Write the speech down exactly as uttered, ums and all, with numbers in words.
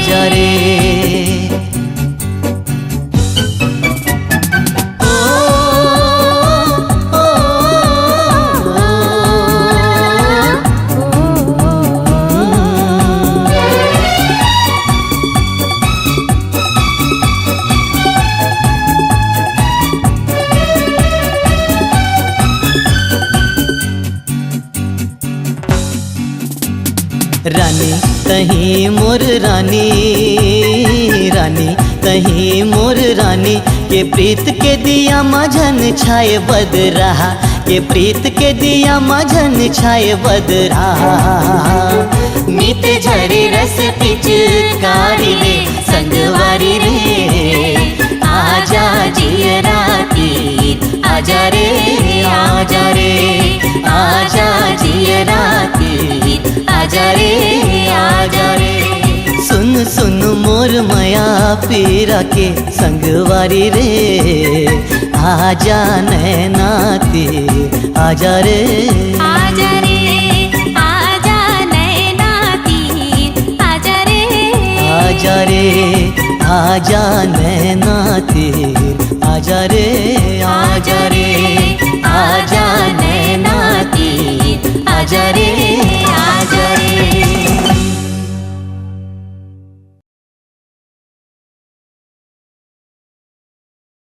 जा रे। रानी तही मोर रानी, रानी तही मोर रानी, के प्रीत के दिया मा झन छाए बदरा, के प्रीत के दिया मा झन छाए बदरा। नित झरे रस पिचकारी रे, संगवारी रे, आजा जियरा तीर, आजा रे, आजा रे, आजा जियरा तीर, आजा रे, आजा रे। सुन सुन मोर मया पीरा के संगवारी रे, आजा नैना तीर, आजा रे। आजा रे, आजा नैना तीर, आजा रे। आजा रे, आजा नैना तीर, आजा रे, आजा रे, आजा नैना तीर, आजा रे,